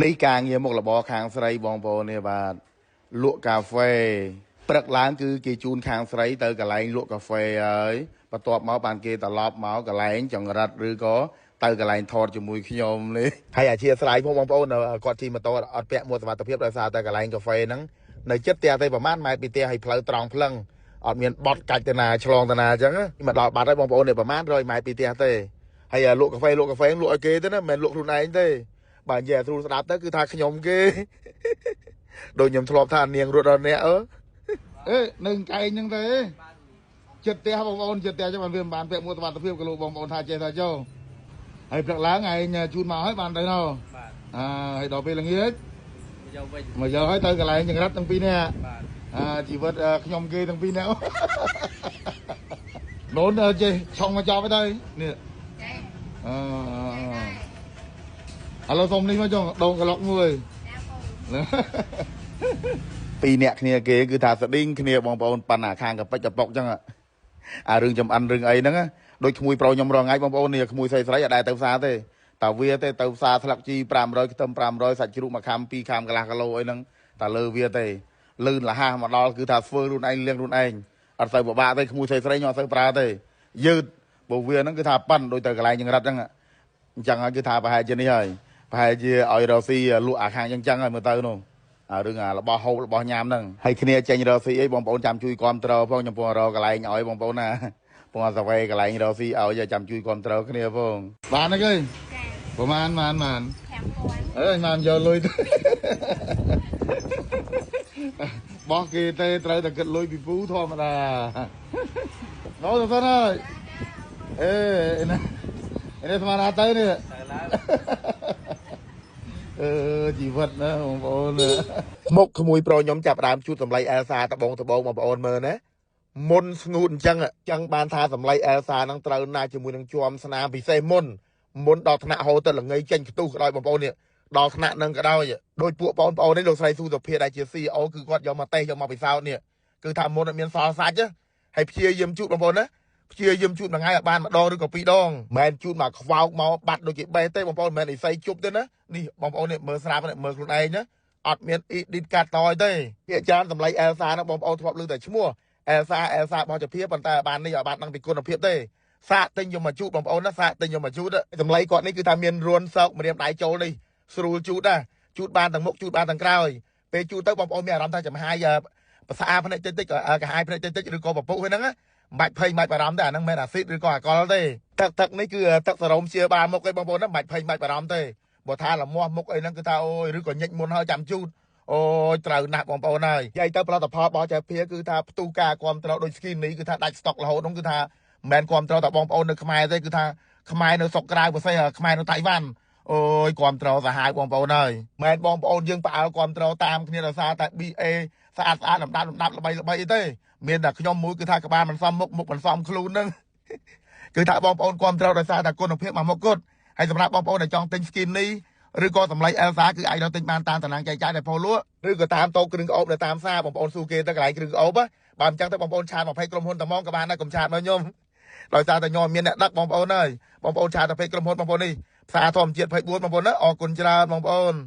នេះការងារមុខរបរខាងស្រីបងប្អូននេះបាទលក់កាហ្វេព្រឹកឡើងគឺគេជូនខាងស្រីទៅកន្លែងលក់កាហ្វេហើយបន្ទាប់មកបានគេត្រឡប់មកកន្លែងចង្រិតឬក៏ទៅកន្លែងថតជាមួយខ្ញុំនេះហើយអធិស្ឋានផងបងប្អូនគាត់ជិះម៉ូតូអត់ពាក់មួកសុវត្ថិភាពដោយសារតែកន្លែងកាហ្វេហ្នឹងនៅជិតផ្ទះទេប្រហែលម៉ែត្រពីផ្ទះហើយផ្លូវត្រង់ភ្លឹងអត់មានបត់កាច់ទៅណាឆ្លងទៅណាអញ្ចឹងមកដល់បាត់ហើយបងប្អូននេះប្រហែល100ម៉ែត្រពីផ្ទះទេហើយលក់កាហ្វេលក់កាហ្វេលក់ឲ្យគេទៅណាមិនមែនលក់ខ្លួនឯងទេបើនិយាយឲ្យស្រួលស្ដាប់ទៅគឺថាខ្ញុំគេដូចខ្ញុំធ្លាប់ថានាងរត់ដល់អ្នកអើអេនៅកែងហ្នឹងទេចិត្តផ្ទះបងប្អូនចិត្តផ្ទះចឹងបានវាមិនបានពាក់មួកសុវត្ថិភាពក៏លោកបងប្អូនថាចេះថាចុះហើយព្រឹកឡើងឯងជូនមកហើយបានទៅណោះបាទអើហើយដល់ពេលល្ងាចមកយកវិញមកយកហើយទៅកន្លែងចង្រិតទាំងពីរនាក់បាទអើជីវិតខ្ញុំគេទាំងពីរនាក់ណូនចេះឆុងមកចប់ទៅនេះចេះអឺឥឡូវសុំនេះមកចុងដងក្លុកមួយពីរអ្នកគ្នាគេគឺថាស្ឌីងគ្នាបងប្អូនប៉ាន់អាខាងកប៉ិចកប៉ុកចឹងអារឿងចំអិនរឿងអីហ្នឹងដូចក្មួយប្រុសខ្ញុំរងថ្ងៃបងប្អូននេះក្មួយស្រីស្រីអត់ដែលទៅផ្សារទេតាវាទេទៅផ្សារស្លឹកជី500ខ្ទឹម500សាច់ជ្រូកមួយខាំពីរខាំកន្លះគីឡូអីហ្នឹងតាលើវាទេលឿនលះមកដល់គឺថាធ្វើខ្លួនឯងលៀងខ្លួនឯងអត់សូវពិបាកទេក្មួយស្រីស្រីខ្ញុំអត់សូវប្រើទេយឺតបើវាហ្នឹងគឺថាប៉ាន់ដូចទៅកន្លែងចង្រិតហ្នឹងអញ្ចឹងហើយគឺថាប្រហែលជានេះហើយប្រហែលជាឲ្យរ៉ស៊ីលក់អាខាងអញ្ចឹងហើយមើលទៅនោះអារឿងអារបស់ហូបរបស់ញ៉ាំហ្នឹងហើយគ្នាចេញរ៉ស៊ីអីបងប្អូនចាំជួយគាំទ្រផងខ្ញុំពងរកន្លែងឲ្យបងប្អូនណាពងសវេកន្លែងរ៉ស៊ីឲ្យចាំជួយគាំទ្រគ្នាផងបានទេគេប្រហែលបានបាន5000អើយបានយកលុយទៅបោះគេទេត្រូវតែគិតលុយពីពូធម្មតាណូទៅសិនហើយអេណានេះស្មានណាទៅនេះអឺជីវិតណាបងប្អូនមុខក្មួយប្រុសខ្ញុំចាប់ដើមជូតសម្លៃអែលសាដបងដបងបងប្អូនមើលណាមុនស្ងួតអញ្ចឹងចឹងបានថាសម្លៃអែលសានឹងត្រូវណាជាមួយនឹងជាំស្នាមពិសេសមុនមុនដល់ថ្នាក់ហូរទៅល្ងៃចេញខ្ទុះក៏ដោយបងប្អូននេះដល់ថ្នាក់នឹងក៏ដោយដោយពួកបងប្អូននេះលោកស្រីស៊ូសុភាដែលជា CEO គឺគាត់យកមកតេស្តយកមកពិសោធន៍នេះគឺថាមុនអត់មានសល់សាច់ហើយព្យាយាមជូតបងប្អូនណាព្យាយាមជូតមួយថ្ងៃឲ្យបានម្ដងឬក៏ពីរដងមិនមែនជូតមកខ្វោកមកបាត់ដូចជាបេះទេបងប្អូនមិនមែនអីសីជប់ទេណានេះបងប្អូននេះមើលស្រាប់នេះមើលខ្លួនឯងណាអត់មាន edit កាត់តយទេភាគច្រើនសម្លៃអែលសាហ្នឹងបងប្អូនធ្លាប់ឮតែឈ្មោះអែលសាអែលសារបស់ជាភាប៉ុន្តែបាននេះឲ្យបានដឹងពីគុណភាពទេសាកទិញយកមកជូតបងប្អូនណាសាកទិញយកមកជូតសម្លៃគាត់នេះគឺថាមានរួនសោកម្រាមដៃចូលនេះស្រួលជូតណាជូតបានទាំងមុខជូតបានទាំងក្រោយពេលជូតទៅបងប្អូនមានអារម្មណ៍ថាចំហាយប្រសាភ្នែកតិចតិចកាហាយភ្នែកតិចតិចឬក៏ពពុះហ្នឹងណាមិនបាច់ភ័យមិនបាច់បារម្ភទេអាហ្នឹងមិនមែនអាស៊ីតឬក៏អាកុលទេទឹកទឹកនេះគឺទឹកសរោមជាបាលមុខឯងបងប្អូនណាមិនបាច់ភ័យមិនបាច់បារម្ភទេបើថាលមាស់មុខអីហ្នឹងគឺថាអូយឬក៏ញិចមុនហើយចាំជូតអូយត្រូវណាស់បងប្អូនហើយនិយាយទៅផលិតផលរបស់ចៅភាគឺថាផ្ទុះការគ្រប់គ្រងដូចស្គីនេះគឺថាដាច់ស្តុករហូតហ្នឹងគឺថាមិនមែនគ្រប់គ្រងតែបងប្អូននៅខ្មែរទេគឺថាខ្មែរនៅស្រុកក្រៅពិសេសខ្មែរនៅតៃវ៉ាន់អូយគ្រប់គ្រងសាហាវបងប្អូនហើយមិនមែនបងប្អូនយើងផ្អើលគ្រប់គ្រងតាមគ្នាដោយសារតែ BA ស្អាតស្អាតលំដាប់លំដាប់ល្បីល្បីអីទេមានតែខ្ញុំមួយគឺថាក្បាលមិនសមមុខមុខមិនសមខ្លួនហ្នឹងគឺថាបងប្អូនគ្រប់គ្រងដោយសារតែគុណភាពមួយមុខគត់ហើយសម្រាប់បងប្អូនដែលចង់ទិញ skin នេះឬក៏សម្លៃអែលសាគឺអាចរកទិញបានតាមតំណាងចែកចាយដែលផលលក់ឬក៏តាមតូបគ្រឿងក្អូបនៅតាមផ្សារបងប្អូនស៊ូគេទៅកន្លែងគ្រឿងក្អូបបើមិនចឹងទៅបងប្អូនឆាត20ក្រុមហ៊ុនតែហ្មងក៏បានដែរកុំឆាតមកខ្ញុំដោយសារតែខ្ញុំមានអ្នកដឹកបងប្អូនហើយបងប្អូនឆាតទៅពេកក្រុមហ៊ុនបងប្អូននេះផ្សារធម្មជាតិ24បងប្អូនណាអរគុណច្រើនបងប្អូន។